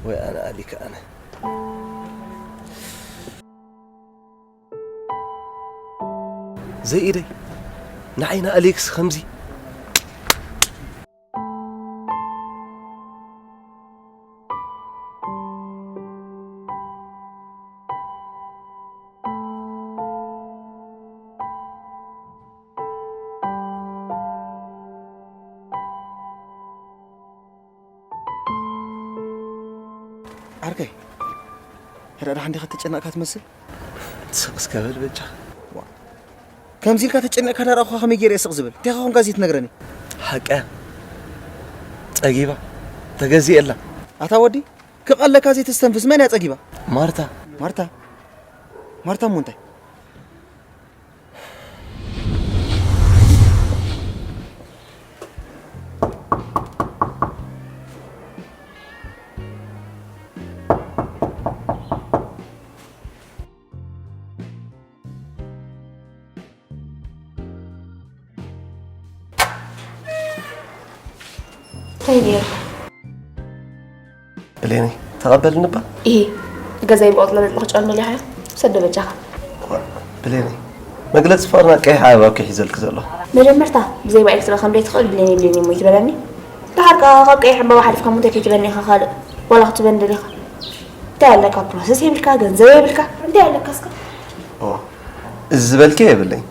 ወይ ኣነ ኣሊካ ኣነ ዘይኢደይ ንዓይና ኣሌክስ ከምዚ ዓርከይ፣ ሕራዳ ሓንዲኻ ተጨነቕካ ትመስል። ስቕ እስከ በል በጃ። ከምዚ ኢልካ ተጨነቕካ ዳርኣኹኻ ከመይ ገይረ ስቕ ዝብል እንታይ ኾንካ እዚ ትነግረኒ? ሓቀ ጸጊባ ተገዚኤላ። ኣታ ወዲ ክቐለካ ዘይተስተንፍስ መን እያ ጸጊባ? ማርታ። ማርታ? ማርታ እሞ እንታይ? እንታይ ነይሩ? ብሌነይ ተቐበልኒ እባ። ኢሂ፣ ገዛይ ብቆጽሎ ነጥሎ ክጨኑ ደሊኻ? ሰዶ በጃኻ። ብሌነይ፣ መግለጺ ፍቕርና ቀይሕ ኣበባ እኮ ሒዘልኪ ዘለኹ። መጀመርታ ብዘይ ባዕልክ ትበ ከም ዘይትኽእል ብሌነይ ብሌነይ እሞ ይትበለኒ። ደሓር ከኣ ካብ ቀይሕ ዕምባባ ሓሊፍካ እሞ እንታይ ከይትበኒ ኢኻ ካልእ ዋላ ክትበኒ ደሊኻ? እንታይ ኣለካ ፕሮሰስ የብልካ ገንዘብ የብልካ እንታይ ኣለካ እስካ? ኦ፣ እዚ ዝበልኪ የብለይ።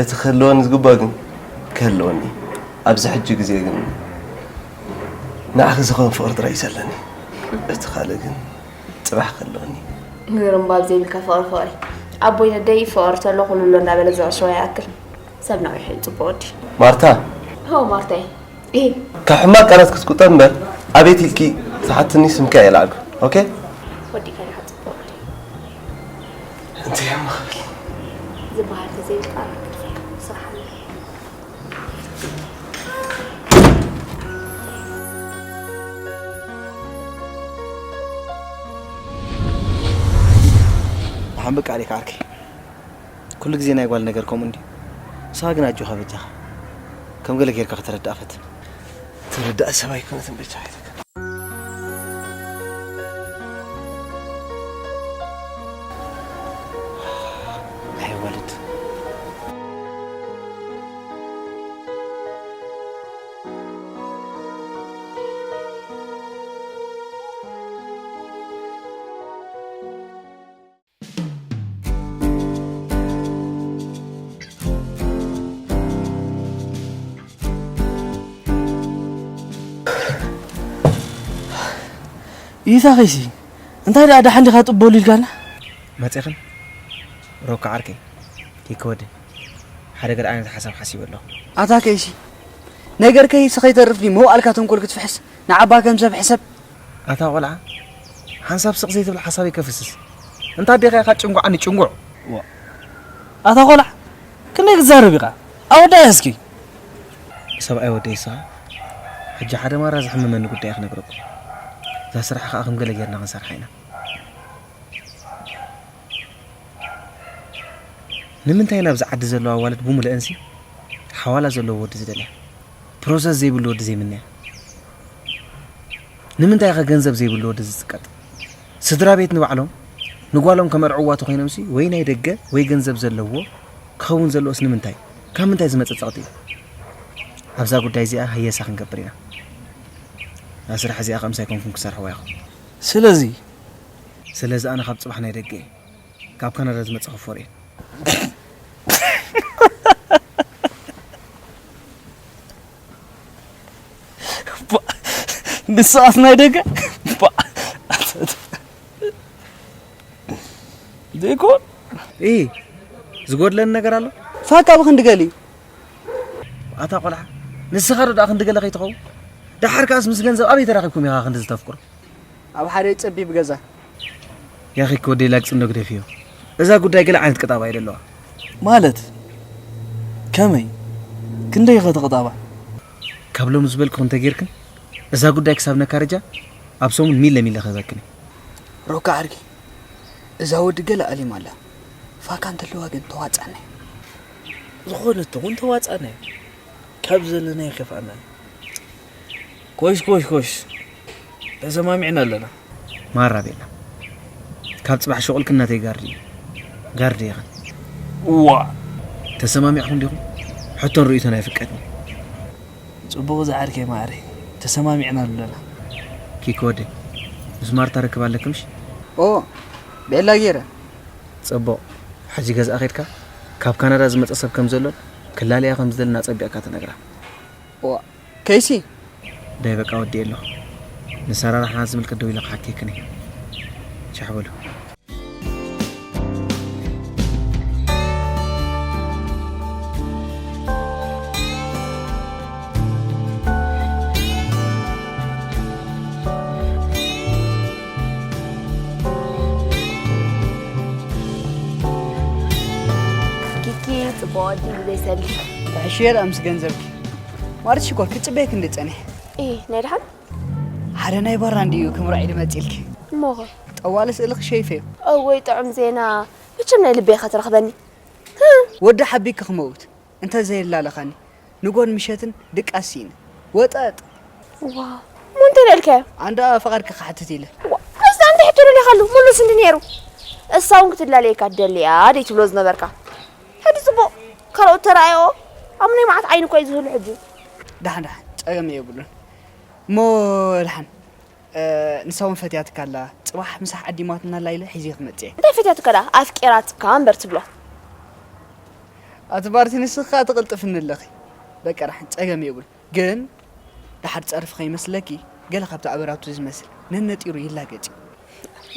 እቲ ክህልወኒ ዝግባእ ግን ክህልወኒ። ኣብዚ ሕጂ ግዜ ግን ንዓኺ ዝኸውን ፍቕሪ ጥራይ እዩ ዘለኒ። እቲ ካልእ ግን ጽባሕ ክህልወኒ። ግርምባ ኣብ ዘይብልካ ፍቕሪ ፍቕሪ። ኣቦይ ነደይ ፍቕሪ ተሎ ኩሉ ኣሎ እንዳበለ ዝቕሸዋ ይኣክል። ሰብ ነቒሑ እዩ ጽቡቕ ወዲ። ማርታ። ሆ ማርታይ። እ። ካብ ሕማቕ ቃላት ክትቁጠብ እምበር ኣቤት ኢልኪ ትሓትኒ ስምኪ ኣየልዓልኩ። ኦኬ? ወዲ ከሪኻ ጽቡቕ። እንታይ እሞ ክብል? ዝበሃል ተዘይብልካ ኣራክብ ስራሕ ኣሎ። ደሓን በቃ ኣሌካ ዓርከይ። ኩሉ ግዜ ናይ ጓል ነገር ከምኡ እንድዩ። ንስኻ ግን ኣጆኻ በጃኻ። ከም ገለ ጌርካ ከተረድኣ ፈትን። ተረዳእ ሰብ ኣይኮነትን በጃኻ ኣይተካ። ኣይወልድ። ኢታ ኸይሲ እንታይ ደኣ ደሓን ዲኻ ጥበሉ ኢልካና? መጺኽን ሮካ ዓርከይ ኪክ ወዲ ሓደ ገለ ዓይነት ሓሳብ ሓሲበ ኣለኹ። ኣታ ከይሲ ነገር ከይሲ ከይተርፍ ድዩ መውዓልካ ተንኮል ክትፍሕስ ንዓባ ከም ሰብ ሕሰብ። ኣታ ቆልዓ ሓንሳብ ስቕ ዘይትብል ሓሳበይ ከፍስስ እንታ ኣዴኻ ኢኻ ጭንጉዓኒ ጭንጉዕ። ዋ። ኣታ ቆልዓ ክንደይ ክትዛረብ ኢኻ? ኣወዳእያ እስኪ። ሰብኣይ ወደይ ንስኻ ሕጂ ሓደ ማራ ዘሕምመኒ ጉዳይ ክነግረኩም። እዛ ስራሕ ከኣ ከም ገለ ጌርና ክንሰርሓ ኢና። ንምንታይ ናብዚ ዓዲ ዘለዋ ኣዋልድ ብምልአንሲ ሓዋላ ዘለዎ ወዲ ዝደልያ? ፕሮሰስ ዘይብሉ ወዲ ዘይምንያ? ንምንታይ ከ ገንዘብ ዘይብሉ ወዲ ዝጽቀጥ? ስድራ ቤት ንባዕሎም ንጓሎም ከመርዕዋ ተኾይኖምሲ ወይ ናይ ደገ ወይ ገንዘብ ዘለዎ ክኸውን ዘለዎስ ንምንታይ? ካብ ምንታይ ዝመጸ ጸቕጢ እዩ? ኣብዛ ጉዳይ እዚኣ ህየሳ ክንገብር ኢና። እዛ ስራሕ እዚኣ ከምሳ ኣይኮንኩም ክሰርሕዋ ኢኹም። ስለዚ ስለዚ ኣነ ካብ ጽባሕ ናይ ደገ እየ። ካብ ካናዳ ዝመጸ ክፎር እየ። ንስኻስ ናይ ደገ? ባ-፣ ዘይኮን። እ፣ ዝጎድለኒ ነገር ኣሎ? ፋካ ብኽንዲ ገሊ። ኣታ ቆልዓ፣ ንስኻ ዶ ደኣ ክንዲ ገለ ከይትኸውን? ደሓር ከኣስ ምስ ገንዘብ ኣበይ ተራኺብኩም ኢኻ ክንዲ ዝተፍቅሩ? ኣብ ሓደ ጸቢብ ገዛ። ያኺ ክወደይ ላግጺ እንዶ ግደፍዮ። እዛ ጉዳይ ገለ ዓይነት ቅጣባ እዩ ደለዋ። ማለት? ከመይ? ክንደይ ኢኸ ትቕጣባ? ካብ ሎሚ ዝበልኩ እንተጌርክን፣ እዛ ጉዳይ ክሳብ ነካርጃ ኣብ ሰሙን ሚለ ሚለ ክህበክን እየ። ሮካ ዓርኪ፣ እዛ ወዲ ገለ ኣሊማ ኣላ። ፋካ እንተለዋ ግን ተዋጻና። ዝኾነት ትኹን ተዋጻና። ካብ ዘለናዮ ከፍኣና። ኮሽ፣ ኮሽ፣ ኮሽ። ተሰማሚዕና ኣለና። ማራ ቤላ፣ ካብ ጽባሕ ሸቑልኪ እናተይ ጋርዲ እዩ። ጋርዲ ኢኽን። እዋ። ተሰማሚዕኹም ዲኹም? ሕቶን ርእይቶን ኣይፍቀድን። ጽቡቕ ዝዓርከይ ማዕረ፣ ተሰማሚዕና ኣለና። ኪኮ ወደይ፣ ምስ ማርታ ርክብ ኣለኪ ምሽ? ኦ፣ ቤላ ገይረ። ጽቡቕ። ሕጂ ገዝኣ ኸድካ፣ ካብ ካናዳ ዝመጸ ሰብ ከም ዘሎን ክላለያ ከም ዝደልን ኣጸቢቕካ ትነግራ። ዋ፣ ከይሲ? ዳይ በቃ ወዲ ኣለኹ። ንሰራርሓና ዝምልከት ደው ኢለ ክሓተክን እየ። ቻሕ በሉ። ኪኪ፣ ጽቡቕ ወዲ ብዘይ ሰልዲ። ተሕሽየ ደኣ ምስ ገንዘብኪ። ማርት ሽኮር፣ ክጽበየኪ እንደ ጸኒሐ። ኢ፣ ናይ ደሓን? ሓደ ናይ ባራ እንድዩ ክምርዖ ኢሉ መጺልኪ። እሞኸ? ጠዋለ ስእልኺ ሸይፈዮ። እወይ፣ ጥዑም ዜና። መቸም ናይ ልበይ ኢኻ ትረኽበኒ። ወዲ ሓቢኪ ክመውት። እንተ ዘየላለኻኒ፣ ንጎን ምሸትን ድቃስ ስኢነ። ወጠጥ! ዋው! እሞ እንታይ ኢለ ኢልካዮ? ኣንዳ ፈቓድኪ ክሓትት ኢለ። ዋ፣ እስታ እንታይ ሕቶ ደሊኻሉ? ምሉስ እንዲ ነይሩ። እሳ እውን ክትላለየካ ደሊያ ደይ ትብሎ ዝነበርካ። ሕጂ ጽቡቕ፣ ካልኦት ተራእዮ ኣብ ናይ መዓት ዓይኒ እኮ እዩ ዝህሉ ሕጂ። ደሓን፣ ደሓን፣ ጸገም የብሉን። እሞ ደሓን፣ እ፣ ንሳ እውን ፈትያትካ ኣላ። ጽባሕ ምሳሕ ዓዲማትና ኣላ ኢለ ሒዘ ክመጽእ እየ። እንታይ ፈትያትካ ደኣ? ኣፍቂራትካ እምበር ትብሎ። ኣቲ ማርቲ፣ ንስኺ ከኣ ትቕልጥፍኒ ኣለኺ። በቃ ደሓን፣ ጸገም የብሉን። ግን ደሓር ጸርፊ ከይመስለኪ፣ ገለ ካብቲ ኣበራቱ ዝመስል ነነጢሩ ይላገጽ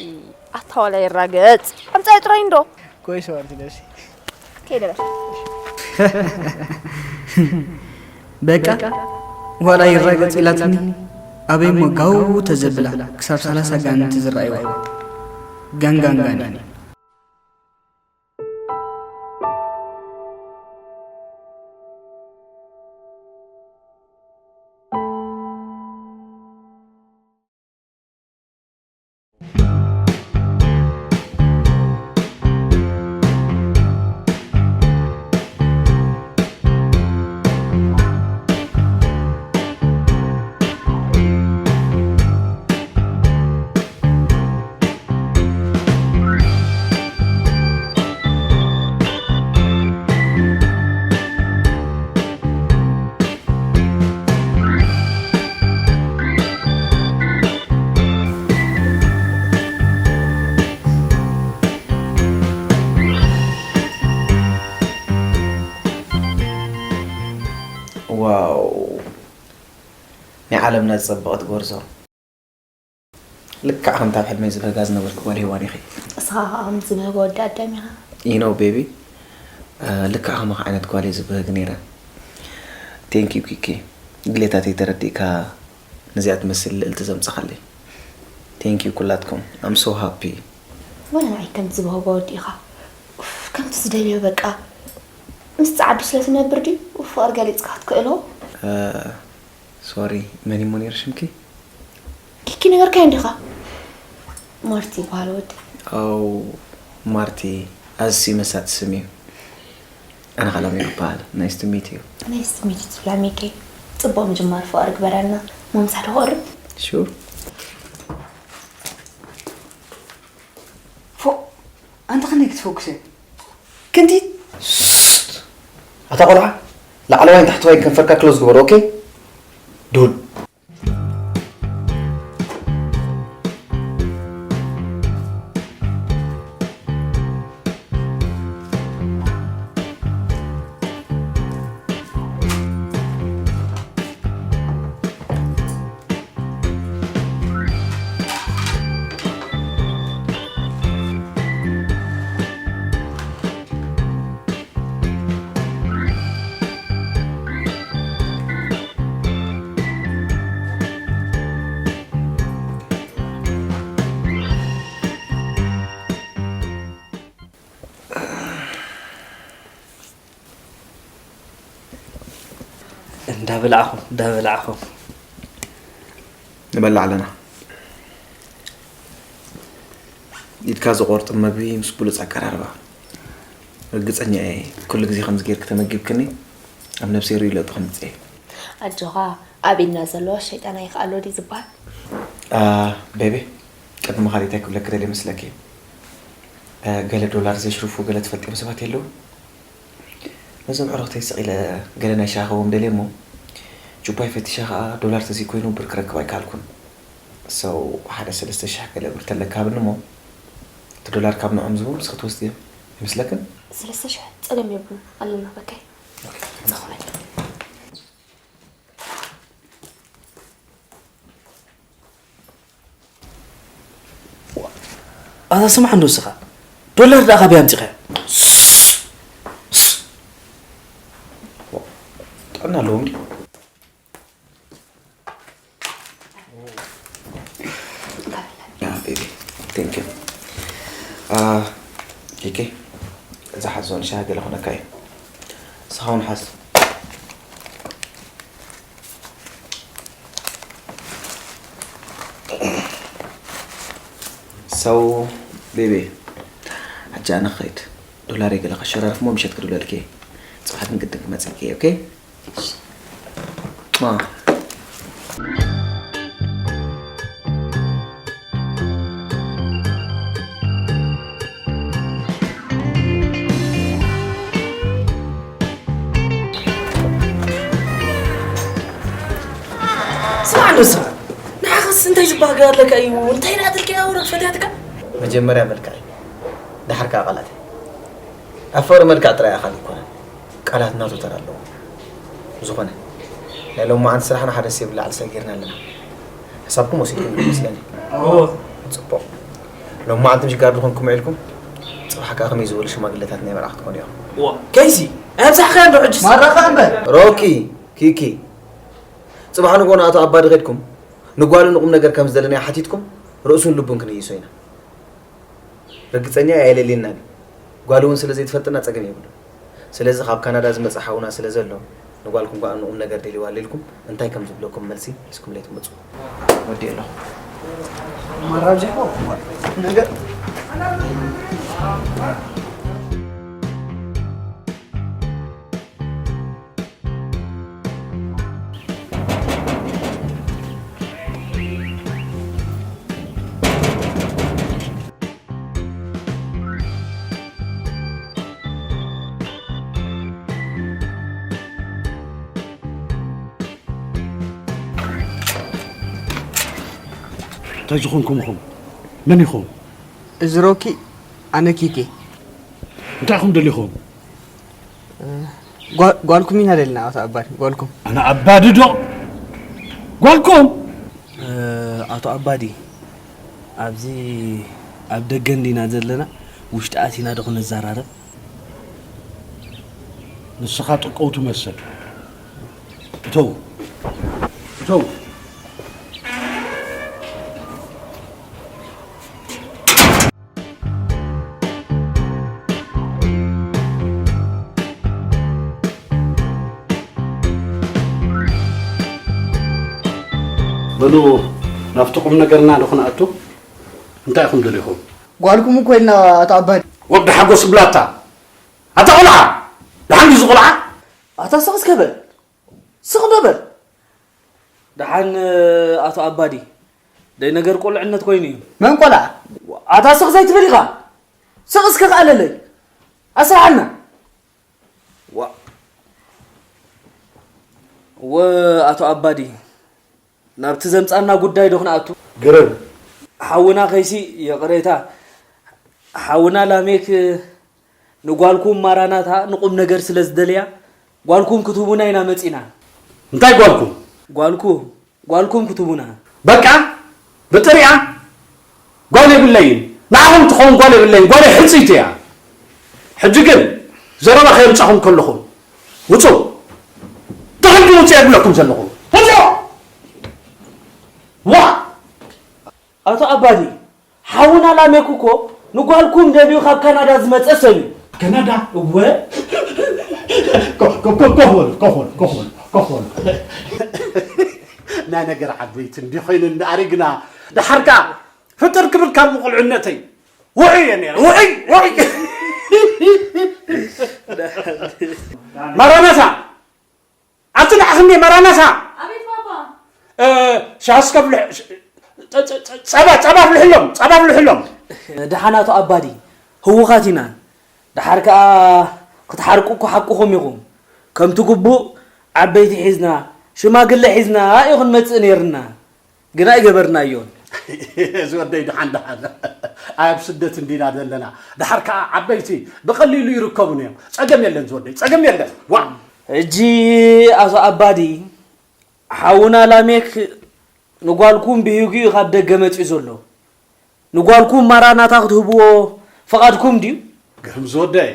እዩ። ኣታ ዋላ ይራገጽ። ኣምጻይ ጥራይ እንዶ። ኮይስ ማርቲ ነብሲ። ከይደ በል። በቃ ዋላ ይራገጽ ኢላትኒ። ኣበይ እሞ ጋው ተዘብላ ክሳብ ሰላሳ ጋንንቲ ዝረኣይዋ። ጋን ጋን ጋን። ዋው፣ ናይ ዓለምና ዝጸበቐት ጎርዞ። ልክዕ ከምታ ኣብ ሕልመይ ዝበህጋ ዝነበርኩ ጓል ሄዋን ኢኺ። እስኻ ኸኣ ከምዚ ዝበህጋ ወዲ ኣዳም ኢኻ። You know baby፣ እ፣ ልክዕ ከማኻ ዓይነት ጓል እየ ዝበህግ ነይረ። Thank you ኪኪ፣ ድሌታተይ ተረዲእካ ነዚኣ ትመስል ልእልቲ ዘምጻኻለይ። Thank you ኩላትኩም። I'm so happy። ወላ ንዓይ ከምቲ ዝበህጎ ወዲ ኢኻ። ኡፍ፣ ከምቲ ዝደልዮ በቃ። ምስ ጸዓዱ ስለ ትነብር ድዩ ፍቕሪ ገሊጽካ ክትክእሎ? እ፣ ሶሪ፣ መን እሞ ነይሩ ሽምኪ? ኪኪ ነገርካዮ እንዲኻ? ማርቲ ይበሃል ወዲ። ኦ፣ ማርቲ፣ ኣዝዩ መሳጢ ስም እዩ። ኣነ ኸኣ ላሜክ እበሃል። Nice to meet you። Nice to meet you ትብላ ሚኪ። ጽቡቕ ምጅማር ፍቕሪ ግበረልና። እሞ ምሳሕ ዶ ክቕርብ? ሹር። ፎእ! ኣንታ ከመይ ክትፈኩስ እያ? ክንቲት! ስስት! ኣታ ቖልዓ፣ ላዕለዋይን ታሕተዋይን ከንፈርካ ክሎዝ ግበሮ፣ ኦኬ? ዱድ። እንዳበላዕኹም፣ እንዳበላዕኹም። ንበልዕ ኣለና። ኢድካ ዝቖርጥ መግቢ ምስ ብሉጽ ኣቀራርባ። ርግጸኛ እየ፣ ኩሉ ግዜ ከምዚ ጌርኪ ተመጊብክኒ፣ ኣብ ነብሰይ ርእዩ ለውጢ ከምጽእ እየ። ኣጆኻ፣ ኣብ ኢድና ዘሎ ሸይጣን ኣይክኣሎ ድዩ ዝበሃል? ኣ፣ ቤቢ፣ ቅድሚ ካልእ እንታይ ክብለኪ ደልየ መስለኪ? እ፣ ገለ ዶላር ዘሽርፉ ገለ ትፈልጥዮም ሰባት የለዉ? ነዞም ኣዕሩኽተይ ስቕ ኢለ ገለ ናይ ሻሂ ክህቦም ደልየ እሞ፣ ጁባይ ፈቲሸ ከኣ ዶላር ተዘይኮይኑ ብር ክረክብ ኣይከኣልኩን። So፣ ሓደ ሰለስተ ሽሕ ገለ ብር ተለካ ሃብኒ እሞ፣ እቲ ዶላር ካብ ንዖም ዝህቦም ንስኺ ትወስድዮ ይመስለክን? ሰለስተ ሽሕ ጸገም የብሉን፣ ኣለና በካይ። ኦኬ፣ ንኸይድ። ኣታ ስማዕ እንዶ እስኻ፣ ዶላር ደኣ ካበይ ኣምጺኻዮ? ጥዕና ኣለዎም ድዩ? Yeah, baby. Thank you. Uh, ኪኪ፣ እዛ ሓዞ ንሻሂ ገለ ክኾነካ እዩ። ንስኻ እውን ሓዝ። So, ቤቢ፣ ሕጂ ኣነ ክኸይድ። ዶላረይ ገለ ከሸራርፍ እሞ ምሸት ክድውለልኪ እየ። ጽባሕ ግን ግድን ክመጸኪ እየ፣ ኦኬ? ማ። ስማዕ እንዶ ስማዕ። ንዓኻስ እንታይ ዝበሃል ኣለካ እዩ? እንታይ ናትልካ ወረ ፈትያትካ? መጀመርያ መልክዐይ፣ ደሓር ከኣ ቃላተይ። ኣብ ፍቕሪ መልክዕ ጥራይ ኣኻሊ ኣይኮነን። ቃላት ናቱ ተራ ኣለዎ። ዝኾነ፣ ናይ ሎማዓንቲ ስራሕና ሓደ ሰብ ብላዕሊ ሰጊርና ኣለና። ሕሳብኩም ወሲድኩም ይመስለኒ። እዎ። ጽቡቕ። ሎማዓንቲ ምሽ ጋር ዝኾንኩም ውዒልኩም፣ ጽባሕ ከኣ ከመይ ዝበሉ ሽማግለታት ናይ መርዓ ክትኮኑ ኢኹም። እዎ። ከይሲ፣ ኣብዛሕካዮ እንዶ ሕጅስ? ማራኻ እምበር። ሮኪ፣ ኪኪ፣ ጽባሕ ንግሆ ንኣቶ ኣባዲ ከድኩም፣ ንጓሉ ንቁም ነገር ከም ዝደለናዮ ሓቲትኩም፣ ርእሱን ልቡን ክንይሶ ኢና። ርግጸኛ እየ ኣየለልየናን እዩ። ጓሉ እውን ስለ ዘይትፈልጥና ጸገም የብሉን። ስለዚ ካብ ካናዳ ዝመጸ ሓውና ስለ ዘሎ፣ ንጓልኩም ከኣ ንቁም ነገር ደልይዋ ኣሎ ኢልኩም እንታይ ከም ዝብለኩም መልሲ ሒዝኩምለይ ትመጹ። ወዲኤ ኣለኹ። ማራ ኣብዚሕዎ ነገር እንታይ ዝኾንኩም ኢኹም? መን ኢኹም? እዚ ሮኪ፣ ኣነ ኪኪ። እንታይ ኢኹም ደሊኹም? እ፣ ጓ-፣ ጓልኩም ኢና ደልና፣ ኣቶ ኣባዲ፣ ጓልኩም። ኣነ ኣባዲ ዶ? ጓልኩም? እ፣ ኣቶ ኣባዲ፣ ኣብዚ ኣብ ደገ እንዲና ዘለና፣ ውሽጢ ኣቲና ዶ ክንዘራረብ? ንስኻ ጥቀው ትመስል። እተው። እተው። በሉ፣ ናብቲ ቁም ነገርና ዶ ክንኣቱ? እንታይ ኢኹም ደሊኹም? ጓልኩም እኮ ኢልና፣ ኣቶ ኣባዲ። ወዲ ሓጎስ ብላታ። ኣታ ቆልዓ! ደሓን ድዩ እዚ ቆልዓ? ኣታ ስቕ እስከ በል። ስቕ ዶ በል። ደሓን፣ ኣቶ ኣባዲ። ደይ ነገር ቁልዕነት ኮይኑ እዩ። መን ቆልዓ? ኣታ ስቕ ዘይትብል ኢኻ። ስቕ እስከ ከኣለለይ። ኣስርሓና። ዋ-፣ ወ-፣ ኣቶ ኣባዲ፣ ናብቲ ዘምጻና ጉዳይ ዶ ክንኣቱ? ግርም። ሓውና ከይሲ፣ ይቕሬታ፣ ሓውና ላሜክ ንጓልኩም ማራናታ ንቁም ነገር ስለ ዝደልያ፣ ጓልኩም ክትህቡና ኢና መጺና። እንታይ ጓልኩም? ጓልኩ-፣ ጓልኩም ክትህቡና። በቃ፣ ብጥሪኣ ጓል የብለይን። ንዓኹም ትኸውን ጓል የብለይን። ጓለይ ሕጽይቲ እያ። ሕጂ ግን ዘረባ ከየምጻኹም ከለኹም፣ ውጹ። ድሕሪ ውጹ የብለኩም ዘለኹም። ውጹ! ዋ! ኣቶ ኣባዲ፣ ሓውና ላሜክ እኮ ንጓልኩም ደልዩ ካብ ካናዳ ዝመጸ ሰብ እዩ። ካናዳ? እወ። ኮ-፣ ኮ-፣ ኮ-፣ ኮፍ በሉ፣ ኮፍ በሉ፣ ኮፍ በሉ፣ ኮፍ በሉ። ናይ ነገር ዓበይቲ እንዲ ኮይነ እንዳ ኣሪግና፣ ደሓር ከኣ ፍጥር ክብል ካብ ቁልዕነተይ ውዑይ እየ ነይረ። ውዑይ፣ ውዑይ። ማራናታ፣ ኣቲ ንዓኽኒ ማራናታ። ኣቤት ባባ። እ፣ ሻሂ እስከ ብልዕ፣ ሽ-፣ ጸ- ጸ- ጸባ ጸባ ኣፍልሕሎም፣ ጸባ ኣፍልሕሎም። ደሓን ኣቶ ኣባዲ፣ ህውኻት ኢና። ደሓር ከኣ ክትሓርቁ እኮ ሓቅኹም ኢኹም። ከምቲ ግቡእ ዓበይቲ ሒዝና፣ ሽማግለ ሒዝና እዩ ክንመጽእ ነይርና። ግን ኣይገበርናዮን። ዝወደይ ደሓን ደሓን። ኣብ ስደት እንዲና ዘለና። ደሓር ከኣ ዓበይቲ ብቐሊሉ ይርከቡን እዮም። ጸገም የለን ዝወደይ፣ ጸገም የለን። ዋ! ሕጂ ኣቶ ኣባዲ፣ ሓውና ላሜክ ንጓልኩም ብሂጉ እዩ ካብ ደገ መጺኡ ዘሎ። ንጓልኩም ማራናታ ክትህብዎ ፍቓድኩም ድዩ? ግርም ዝወደይ፣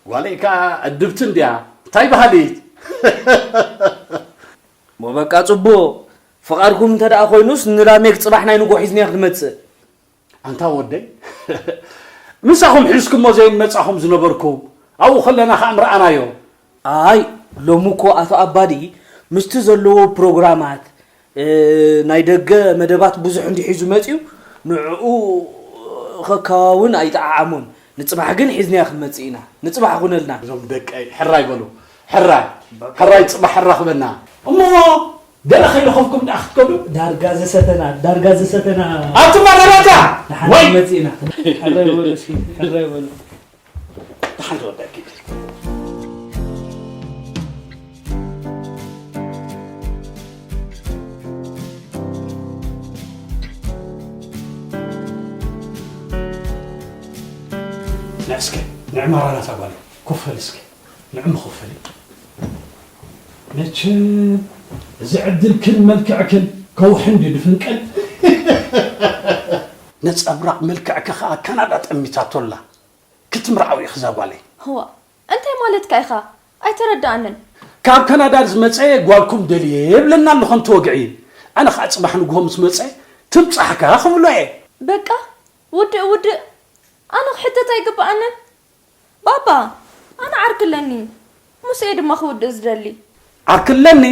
ጓለይ ከኣ ዕድብቲ እንድያ። እንታይ በሃሊት? እሞ በቃ ጽቡቕ። ፍቓድኩም እንተ ደኣ ኮይኑስ ንላሜክ ጽባሕ ናይ ንግሆ ሒዝንያ ክትመጽእ። ኣንታ ወደይ፣ ምሳኹም ሒዝኩሞ ዘይመጻኹም ዝነበርኩም፣ ኣብኡ ከለና ከኣ ምረኣናዮ። ኣይ፣ ሎሚ እኮ ኣቶ ኣባዲ ምስቲ ዘለዎ ፕሮግራማት፣ እ፣ ናይ ደገ መደባት ብዙሕ እንዲሒዙ መጺኡ፣ ንዕኡ ከከዋውን ኣይጠዓዓሞን። ንጽባሕ ግን ሒዝንያ ክንመጽእ ኢና። ንጽባሕ ኩነልና። እዞም ደቀይ፣ ሕራይ በሉ። ሕራይ፣ ሕራይ ጽባሕ ሕራኽበና። እሞ ገለ ከይረኸብኩም ደኣ ክትከዱ? ዳርጋ ዘሰተና፣ ዳርጋ ዘሰተና። ኣብቲ ማረጋታ! ደሓን ወይ! መጺእና። ሕራይ በሉ እስኪ፣ ሕራይ በሉ። ደሓን ተወዳእኪ። ንዕ እስከ፣ ንዕ ማራናታ ጓለይ፣ ኮፍ በል እስከ። ንዕሚ ክፈሊ። መቸም እዚ ዕድልክን መልክዕክን ከውሒ እንድዩ ድፍንቀል። ነጸብራቕ መልክዕኪ ኸኣ ካናዳ ጠሚታቶ ኣላ። ክትምርዓዊ ኢኺ እዛ ጓለይ። እዋ፣ እንታይ ማለትካ ኢኻ? ኣይተረድኣንን። ካብ ካናዳ ዝመጸ ጓልኩም ደልየ ይብለና ኣሎ ከምቲ ወግዒ። ኣነ ኸኣ ጽባሕ ንግሆ ምስ መጸ ትምጻሕካ ክብሎ እየ። በቃ፣ ውድእ ውድእ። ኣነ ክሕተት ኣይግብኣንን። ባባ፣ ኣነ ዓርኪ ኣለኒ። ምስኡ እየ ድማ ክውድእ ዝደሊ። ዓርኪ ኣለኒ?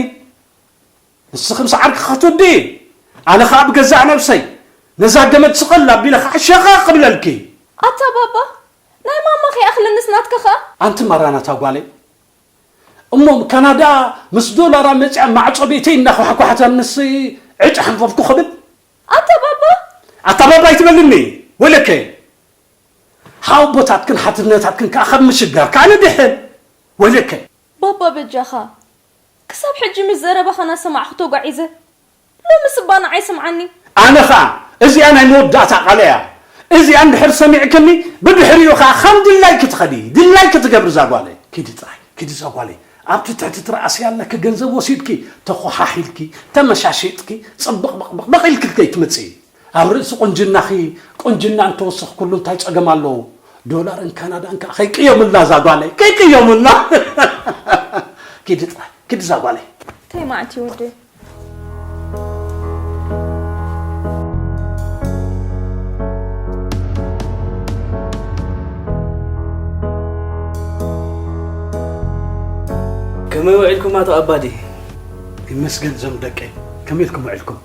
ንስኺ ምስ ዓርኪ ክትውድኢ፣ ኣነ ኸኣ ብገዛእ ነብሰይ ነዛ ገመድ ስቐል ኣቢለ ኸዓ ሸኸቕ ክብለልኪ። ኣታ ባባ፣ ናይ ማማ ከይኣኽለንስ ናትካ ኸኣ? ኣንቲ ማራናታ ጓለይ፣ እሞ ካናዳ ምስ ዶላራ መጺኣ ማዕጾ ቤተይ እናኳሕኳሕታ ንስ ዕጭ ሓንፈፍኩ ክብል? ኣታ ባባ! ኣታ ባባ ኣይትበልኒ፣ ወይለከ። ሓወቦታትክን ሓትነታትክን ከኣ ካብ ምሽጋር ከኣ ንድሕን። ወይለከ። ባባ በጃኻ። ክሳብ ሕጂ ምስ ዘረባኻ እናሰማዕኹ ተጓዒዘ። ሎምስ እባ ንዓይ ስምዓኒ። ኣነ ኸኣ እዚኣ ናይ መወዳእታ ቃለይ እያ። እዚኣ እንድሕር ሰሚዕክኒ ብድሕሪኡ ኸኣ ከም ድላይኪ ትኸዲ፣ ድላይኪ ትገብሪ እዛ ጓለይ። ኪዲ ጥራይ፣ ኪዲ እዛ ጓለይ። ኣብቲ ትሕቲ ትረኣሲ ኣለኪ ገንዘብ ወሲድኪ፣ ተኾሓሒልኪ፣ ተመሻሺጥኪ፣ ጽብቕ በቕበቕ በቕ ኢልኪ ከይትመጽኢ። ኣብ ርእሲ ቁንጅናኺ ቁንጅና እንተወሰኽኩሉ እንታይ ጸገም ኣለዎ? ዶላርን ካናዳን ከኣ ከይቅየሙልና እዛ ጓለይ፣ ከይቅየሙልና። ኪዲ ጥራይ፣ ኪዲ እዛ ጓለይ። እንታይ መዓት እዩ ወደይ? ከመይ ውዒልኩም ኣቶ ኣባዲ? ይመስገን እዞም ደቀይ፣ ከመይ ኢልኩም ውዒልኩም?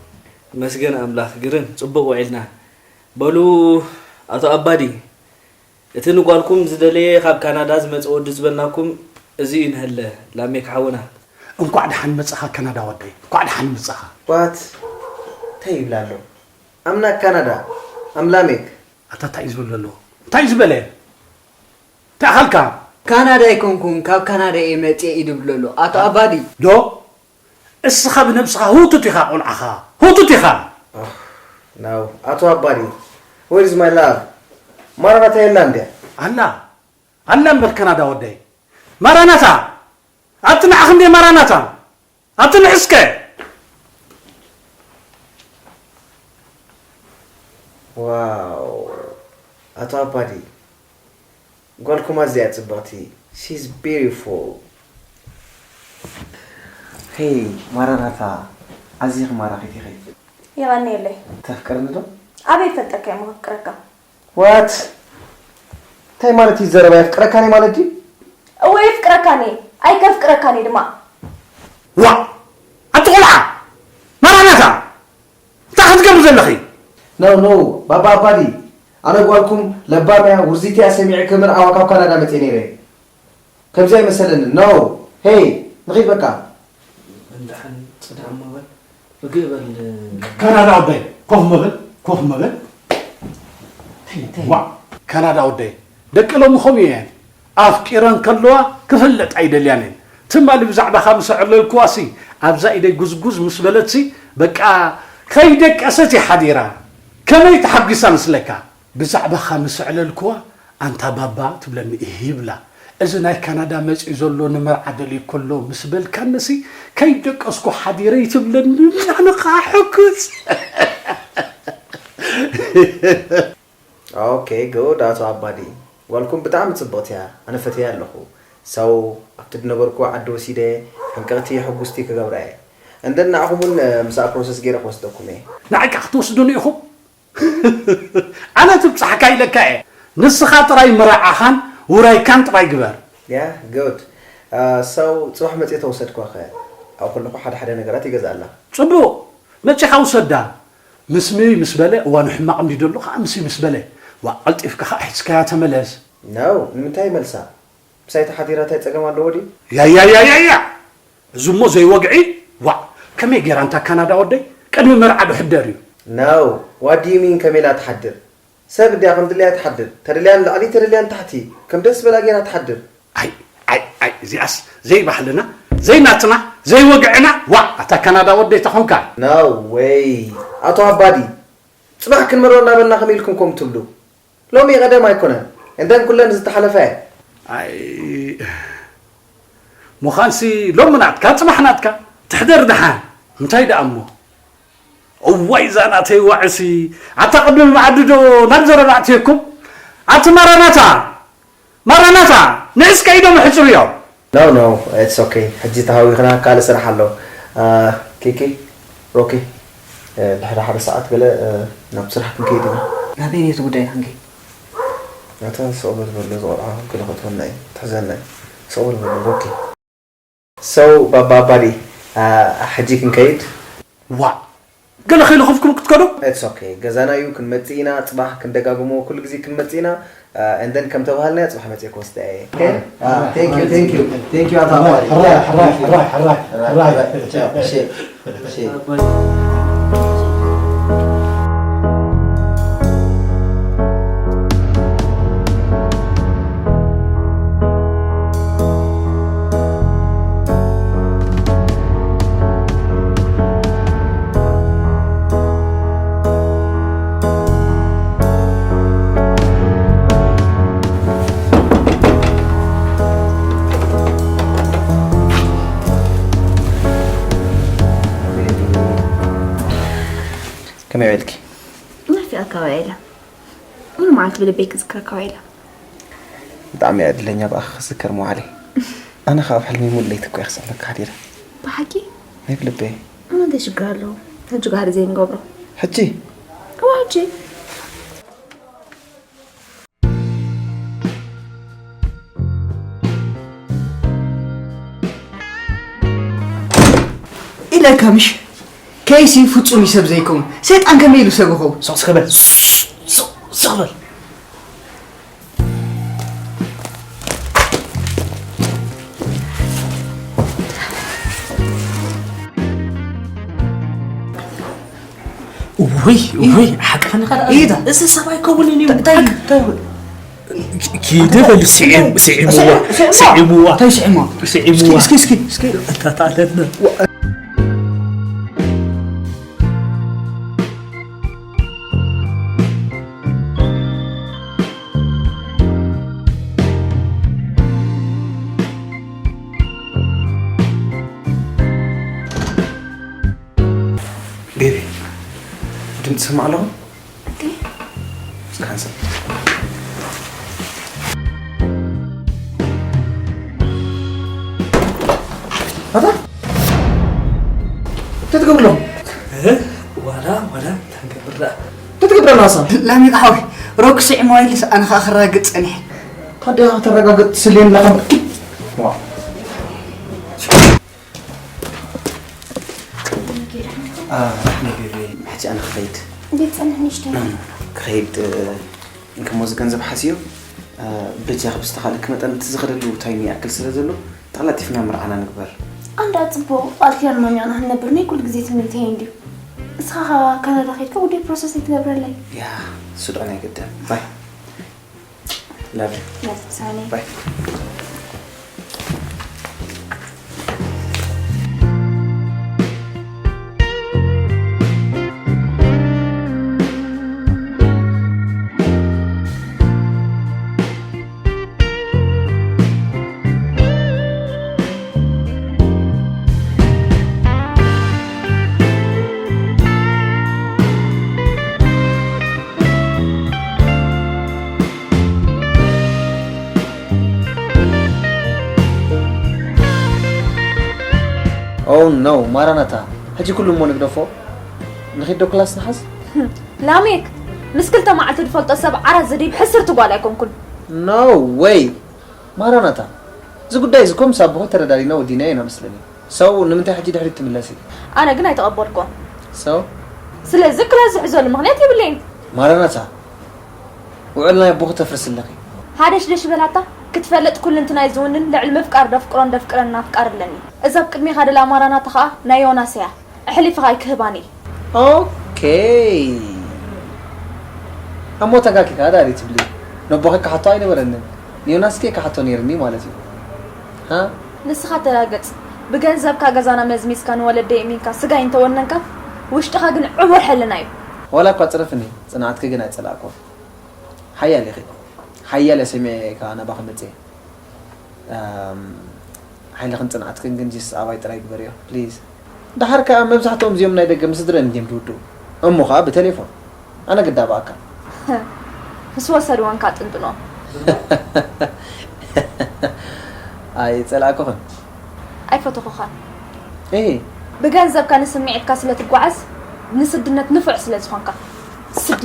መስገን ኣምላኽ፣ ግርም ጽቡቕ ውዒልና። በሉ ኣቶ ኣባዲ፣ እቲ ንጓልኩም ዝደለየ ካብ ካናዳ ዝመጸ ወዲ ዝበልናኩም እዚ እዩ፣ ንሀለ ላሜክ ሓውና። እንኳዕ ደሓን መጻኻ ካናዳ ወደይ፣ እንኳዕ ደሓን መጻኻ። ዋት? እንታይ ይብል ኣሎ? ኣምላክ ካናዳ፣ ኣምላሜክ። ኣታ እንታይ እዩ ዝብል ዘሎ? እንታይ እዩ ዝበለ? እንታይ ኣኻልካ? ካናዳ ኣይኮንኩን፣ ካብ ካናዳ እየ መጽየ እዩ ዝብል ዘሎ። ኣቶ ኣባዲ። ዶ? እስኻ ብነብስኻ ህውቱት ኢኻ ቆልዓኻ። ህውቱት ኢኻ። ናው፣ ኣቶ ኣባዲ። Where is my love? ማራናታ የላ እንድያ? ኣላ። ኣላ እምበር ካናዳ ወደይ። ማራናታ! ኣብቲ ንዓኽ እንድየ ማራናታ! ኣብቲ ንዕስከ! ዋው! ኣቶ ኣባዲ፣ ጓልኩም ኣዝያ ጽብቕቲ። She's beautiful. ሄይ ማራናታ፣ ኣዚኺ ማራኺት ኢኺ። የቐንየለይ። ተፍቅርኒ ዶ? ኣበይ ይፈልጠካ እየ ከፍቅረካ? What? እንታይ ማለት እዩ ዘረባ የፍቅረካኒ ማለት ድዩ? እወ የፍቅረካኒ፣ ኣይከፍቅረካኒ ድማ። ዋ! ኣቲ ቆልዓ! ማራናታ! እንታይ ክትገብሪ ዘለኺ? No, no, ባባ ኣባዲ፣ ኣነ ጓልኩም ለባም እያ፣ ውርዚት እያ ሰሚዐ ክምርዓዋ ካብ ካናዳ መፅየ ነይረ። ከምዚ ኣይመሰለንን። No! ሄይ፣ ንኺድ በቃ። እንድሓን ጽንሕ እሞ በል፣ ርግእ በል። ካናዳ ኣባይ፣ ኮፍ ምበል፣ ኮፍ ምበል። ዋ፣ ካናዳ ወደይ፣ ደቂ ሎሚ ከምኡ እየን። ኣፍቂረን ከለዋ ክፍለጥ ኣይደልያን እየን። ትማሊ ብዛዕባኻ ምስ ኣዕለልክዋሲ፣ ኣብዛ ኢደይ ጉዝጉዝ ምስ በለትሲ፣ በቃ ከይደቀሰት እያ ሓዲራ። ከመይ ተሓጒሳ መስለካ? ብዛዕባኻ ምስ ኣዕለልክዋ፣ ኣንታ ባባ ትብለኒ እህ ይብላ። እዚ ናይ ካናዳ መጺኡ ዘሎ ንመርዓ ደልዩ ከሎ ምስ በልካንሲ፣ ከይደቀስኩ ሓዲረ ይትብለኒ። ኣነ ኸዓ ሕጉስ። ኦኬ፣ ጉድ ኣቶ ኣባዲ። ጓልኩም ብጣዕሚ ጽብቕቲ እያ። ኣነ ፈትያ ኣለኹ። ሰው ኣብቲ ዝነበርኩ ዓዲ ወሲደ ሕንቅቕቲ ሕጉስቲ ክገብራ እየ። እንደን ንዓኹም እውን፣ እ፣ ምስኣ ፕሮሰስ ገይረ ክወስደኩም እየ። ንዓይ ከዓ ክትወስዱኒ ኢኹም? ኣነ ትብጻሕካ ኢለካ እየ። ንስኻ ጥራይ መርዓኻን ውራይካን ጥራይ ግበር። ያ፣ ጉድ። እ፣ ሰው ጽባሕ መጺአ ተወሰድኳኸ? ኣብኡ ከለኹ ሓደ ሓደ ነገራት ይገዝኣላ። ጽቡቕ። መጺኻ ውሰዳ። ምስ ምይ ምስ በለ፣ እዋኑ ሕማቕ እንዲ ደሎ ከዓ ምስ ምስ በለ። ዋ፣ ቀልጢፍካ ከዓ ሒዝካያ ተመለስ። ነው፣ ንምንታይ ይመልሳ? ምሳይ ተሓዲራ እንታይ ጸገም ኣለዎ ድዩ? ያያያያያ! እዚ እሞ ዘይወግዒ? ዋዕ! ከመይ ገይራ እንታ ካናዳ ወደይ? ቅድሚ መርዓ ዶ ሕደር እዩ? No, what do you mean ከመይ ኢላ ትሓድር? ሰብ እንድያ ከም ድልያ ትሓድር። ተደልያ ንላዕሊ፣ ተደልያ ንታሕቲ። ከም ደስ በላ ገይራ ትሓድር። ኣይ፣ ኣይ፣ ኣይ፣ እዚኣስ ዘይባህልና፣ ዘይናትና፣ ዘይወግዕና። ዋዕ! ኣታ ካናዳ ወደይ ተኾንካ። No way. ኣቶ ኣባዲ፣ ጽባሕ ክንመሮ እናበልና ከመይ ኢልኩም ከምኡ ትብሉ? ሎሚ ቀደም ኣይኮነን። እንደን ኩለን ዝተሓለፈ እየ። ኣይ፣ ምዃንሲ ሎሚ ናትካ፣ ጽባሕ ናትካ። ትሕደር ደሓን። እንታይ ደኣ እሞ? እዋይ፣ እዛ ናተይ ዋዕሲ። ኣታ ቅድሚ መዓዲ ዶ ናብ ዘረባ ኣእትየኩም? ኣቲ ማራናታ! ማራናታ! ንዕስከ ኢዶም ሕጽብዮ! No, no, it's okay. ሕጂ ተሃዊኽና ካልእ ስራሕ ኣሎ። አ፣ ኪኪ፣ ሮኪ፣ እ፣ ድሕሪ ሓደ ሰዓት ገለ፣ እ፣ ናብ ስራሕ ክንከይድ ኢና። ናበይ ነቲ ጉዳይ ክንከይድ? ኣታ ስቕ በል በሎ፣ እዚ ቆልዓ ገለ ከእትወና እዩ፣ ትሕዘና እዩ። ስቕ በል በሎ፣ ሮኪ። So፣ ባባ ኣባዲ፣ አ፣ ሕጂ ክንከይድ? ዋእ! ገለ ከይለኸፍኩም ክትከዱ? It's okay። ገዛና እዩ፣ ክንመጽእ ኢና፣ ጽባሕ ክንደጋግሞ፣ ኩሉ ግዜ ክንመጽእ ኢና። አ፣ and then ከም ተባሃልናዮ ጽባሕ መጽእ ክወስዳ እየ። Okay? አ፣ thank you, thank you. Thank you፣ ኣታ ኣባዲ። ሕራይ፣ ሕራይ፣ ሕራይ፣ ሕራይ፣ ሕራይ። ሕራይ፣ ሕራይ። ቻው፣ እሺ፣ እሺ። ከመይ ውዒልኪ? ናፊቐካ ውዒለ። ሙሉ መዓልቲ ብልበይ ክዝክረካ ውዒለ። ብጣዕሚ እየ ዕድለኛ ብኣኻ ክዝከር ምውዓለይ። ኣነ ኸኣ ኣብ ሕልመይ ሙሉ ለይቲ እኮ እየ ክስዕመካ ሓዲረ። ብሓቂ? ናይ ብልበይ። እሞ እንታይ ሽግር ኣለዎ? ሕጂ ጋህዲ ዘይንገብሮ። ሕጂ? እወ፣ ሕጂ። ኢለካ ምሽ? ከይሲ ፍጹም እዩ ሰብ ዘይከውን። ሰይጣን ከመይ ኢሉ ሰብ ይኸውን? ስቕ፣ ስቕ በል። ስቕ፣ ስቕ በል። ውይ፣ ውይ፣ ሓቅኽን ኢኻ ደኣ። ኢዳ። እዚ ሰብ ኣይከውንን እዩ። እንታይ፣ እንታይ? ኪ-፣ ኪዲ በል፣ ስዒም-፣ ስዒምዋ። ስዒምዋ። ስዒምዋ። እንታይ ስዒምዋ? ስዒምዋ። እስኪ፣ እስኪ፣ እስኪ፣ እስኪ። እንታታለና። ቤቢ፣ ድምፂ ሰማዕ ኣለኹ? እንዴ? እስኪ ሓንሳብ። ኣታ? እንታይ ትገብር ኣለኹ? እ? ዋላ፣ ዋላ፣ እንታይ ንገብር ደኣ? እንታይ ትገብር ኣለኻ? ላሚቕ ሓወይ፣ ሮክ ስዒምዋ ኢሉስ ኣነ ኸኣ ክረጋግጽ ጸኒሐ። ታዲያ ከተረጋግጽ ስሌን ለኻ? ዋ። አ፣ ደሓን ዲኺ? ሕጂ ኣነ ክኸይድ። እንዴት ጸንሕ ንእሽተይ? ክኸይድ፣ እ፣ እንከሞ እዚ ገንዘብ ሓስዮ፣ እ፣ በጃኺ ብዝተኻእለኪ መጠን እቲ ዝኸደሉ ታይም ይኣክል ስለ ዘሎ፣ ተቐላጢፍና መርዓና ንግበር። ኣንዳ ጽቡቕ ቃል ኪዳን ማሚቕና ክንነብር ናይ ኩሉ ግዜ ትምኒተይ እንድዩ። ንስኻ ኸዓ ካናዳ ኸይድካ ጉዳይ ፕሮሰስ ኣይትገብረለይ። ያ ስዶ ናይ ግድን ባይ ላቭ ላቭ ሳኒ ባይ Oh no ማራናታ ሕጂ ኩሉ እሞ ንግደፎ። ንኺድ ዶ ክላስ ንሓዝ? ላሜክ ምስ ክልተ መዓልቲ ዝፈልጦ ሰብ ዓራት ዝድይብ ሕስርቲ ጓል ኣይኮንኩን። No way ማራናታ። እዚ ጉዳይ እዚ ኮምስ ኣቦኹ ተረዳዲና ወዲና ኢና መስለኒ። ሰው ንምንታይ ሕጂ ድሕሪት ትምለሲ? ኣነ ግን ኣይተቐበልኩን። ሰው ስለዚ ክላስ ዝሕዘሉ ምኽንያት የብለይን። ማራናታ ውዕል ናይ ኣቦኹ ተፍርስ ኣለኺ። ሃደሽደሽ በላታ ክትፈልጥ ኩልንትናይ ዝውንን ልዕሊ ምፍቃር ደፍቅሮን ደፍቅረን ኣፍቃር ኣለኒ። እዛ ኣብ ቅድሜኻ ደላ ማራናታ ኸኣ ናይ ዮናስ እያ። ኣሕሊፍኻ ኣይክህባን እየ። ኦኬ እሞ ተጋኪካ ዳሪ ትብሊ። ነቦኺ ክሓቶ ኣይነበረንን ንዮናስከ ክሓቶ ነይርኒ ማለት እዩ። ሃ ንስኻ ተራገጽ። ብገንዘብካ ገዛና መዝሚዝካ ንወለደይ እሚንካ ስጋይ እንተወነንካ ውሽጥኻ ግን ዕቡር ሕልና እዩ። ዋላ እኳ ጽረፍኒ ጽንዓትኪ ግን ኣይጸላእኩን። ሓያል ኢኺ። ሓያል እየ ሰሚዐ ከዓ ናባኺ መጽየ። ሓይልኽን ጽንዓትክን ግን ጂስ ኣባይ ጥራይ ግበርዮ ፕሊዝ። ደሓር ከኣ መብዛሕትኦም እዚኦም ናይ ደገ ምስ ድረን ድዮም ዝውድኡ እሞ ኸኣ ብቴሌፎን ኣነ ግዳ ብኣካል። ምስ ወሰድወንካ ጥንጥኖ። ኣይ ጸላእኩኽን። ኣይፈተኹኻን። እሂ ብገንዘብካ ንስምዒትካ ስለ ትጓዓዝ ንስድነት ንፉዕ ስለ ዝኾንካ። ስዲ።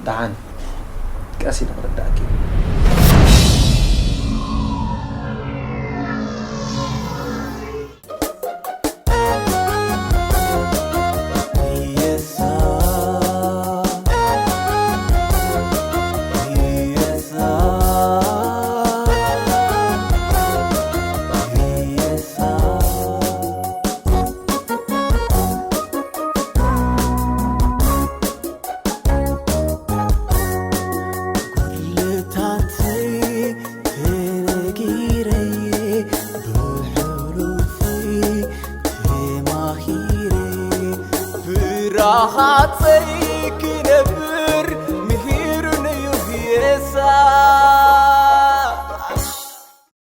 ደሓን ቀስ ኢለ ክርዳእኪ። ብራኻተይ